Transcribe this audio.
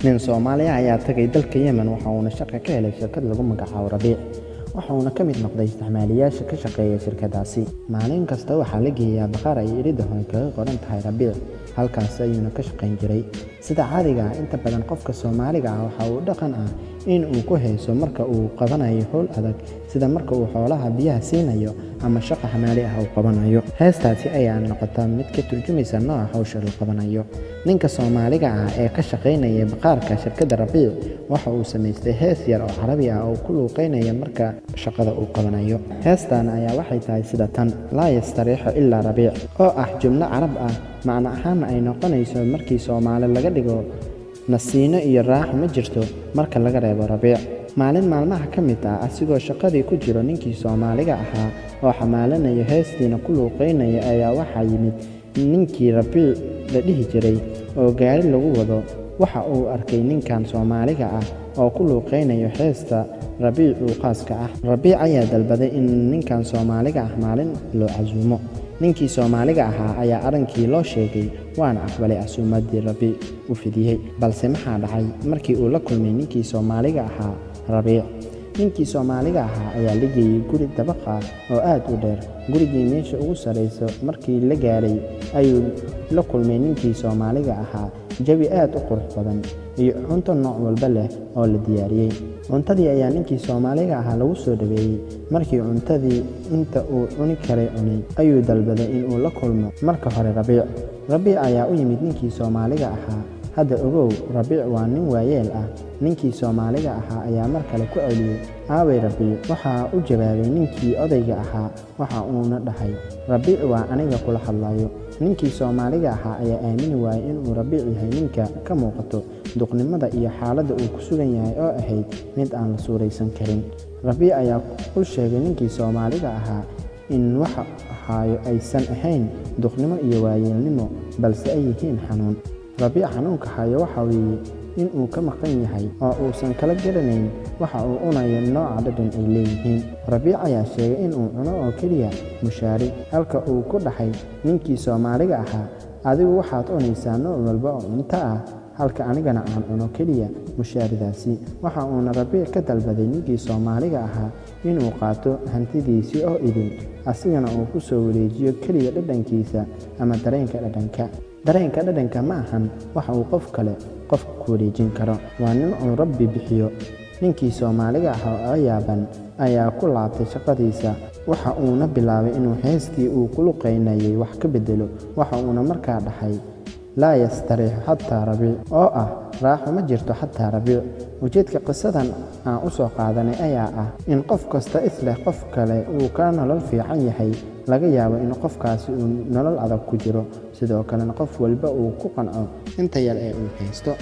Nin Soomaali ah ayaa tagay dalka Yemen, waxa uuna shaqo ka helay shirkad lagu magacaabo Rabiic. Waxa uuna ka mid noqday isticmaalayaasha ka shaqeeya shirkaddaasi. Maalin kasta waxaa la geeyaa bakhaar ay iridda hore kaga qoran tahay Rabiic, halkaas ayuuna ka shaqayn jiray. Sida caadiga ah, inta badan qofka Soomaaliga ah waxa uu dhaqan ah in uu ku heeso marka uu qabanayo hawl adag, sida marka uu xoolaha biyaha siinayo ama shaqo xamaali ah uu qabanayo. Heestaasi ayaa noqota mid ka turjumaysa nooca hawsha la qabanayo. Ninka Soomaaliga ah ee ka shaqaynaya bakhaarka shirkadda Rabiic waxa uu samaystay hees yar oo Carabi ah oo ku luuqeynaya marka shaqada uu qabanayo. Heestan ayaa waxay tahay sida tan: "Laa yastariixu illaa Rabiic", oo ah jumlo Carab ah, macno ahaanna ay noqonayso markii Soomaali laga dhigo "nasiino iyo raaxo ma jirto marka laga reebo Rabiic". Maalin maalmaha ka mid ah, asigoo shaqadii ku jiro, ninkii Soomaaliga ahaa oo xamaalanaya heestiina ku luuqeynaya ayaa waxaa yimid ninkii Rabiic la dhihi jiray oo gaari lagu wado. Waxa uu arkay ninkan Soomaaliga ah oo ku luuqeynaya heesta Rabiic uu khaaska ah. Rabiic ayaa dalbaday in ninkan Soomaaliga ah maalin loo casuumo. Ninkii Soomaaliga ahaa ayaa arrinkii loo sheegay, waana aqbalay casuumaddii Rabiic u fidiyey. Balse maxaa dhacay markii uu la kulmay ninkii Soomaaliga ahaa Rabiic? Ninkii Soomaaliga ahaa ayaa la geeyey guri dabaq ah oo aad u dheer. Gurigii meesha ugu sarreysa markii la gaaray ayuu la kulmay ninkii Soomaaliga ahaa jawi aad u qurux badan iyo cunto nooc walba leh oo la diyaariyey. Cuntadii ayaa ninkii Soomaaliga ahaa lagu soo dhaweeyey. Markii cuntadii inta uu cuni karay cunay, ayuu dalbaday in uu la kulmo marka hore Rabiic. Rabiic ayaa u yimid ninkii Soomaaliga ahaa. Hadda ogow, Rabiic waa nin waayeel ah. Ninkii Soomaaliga ahaa ayaa mar kale ku celiyey, "Aaway Rabiic?" Waxaa u jawaabay ninkii odayga ahaa, waxa uuna dhahay, "Rabiic waa aniga kula hadlayo." Ninkii Soomaaliga ahaa ayaa aamini waayey in uu Rabiic yahay ninka ka muuqato duqnimada iyo xaaladda uu ku sugan yahay oo ahayd mid aan la suuraysan karin. Rabiic ayaa u sheegay ninkii Soomaaliga ahaa in waxa hayo aysan ahayn duqnimo iyo waayeelnimo, balse ay yihiin xanuun. Rabiic xanuunka hayo waxa weeye in uu ka maqan yahay oo uusan kala garanayn waxa uu cunayo nooca dhadhan ay leeyihiin. Rabiic ayaa sheegay in uu cuno oo keliya mushaari, halka uu ku dhahay ninkii Soomaaliga ahaa, "Adigu waxaad cunaysaa nooc walba oo cunto ah, halka anigana aan cuno keliya mushaaridaasi." Waxa uuna Rabiic ka dalbaday ninkii Soomaaliga ahaa inuu qaato hantidiisii oo idil, asigana uu ku soo wareejiyo keliya dhadhankiisa ama dareenka dhadhanka. Dareenka dhadhanka ma ahan waxa uu qof kale qofka ku wareejin karo, waa nimcuu Rabbi bixiyo. Ninkii Soomaaliga ahaa oo yaaban ayaa ku laabtay shaqadiisa, waxa uuna bilaabay inuu heestii uu ku luqeynayay wax ka beddelo. Waxa uuna markaa dhahay, "Laa yastariixu xataa Rabiic", oo ah "raaxo ma jirto xataa Rabiic". Ujeedka qisadan aan u soo qaadanay ayaa ah in qof kasta isleh qof kale uu ka nolol fiican yahay, laga yaabo in qofkaasi uu nolol adag ku jiro. Sidoo kalena qof walba uu ku qanco inta yar ee uu haysto.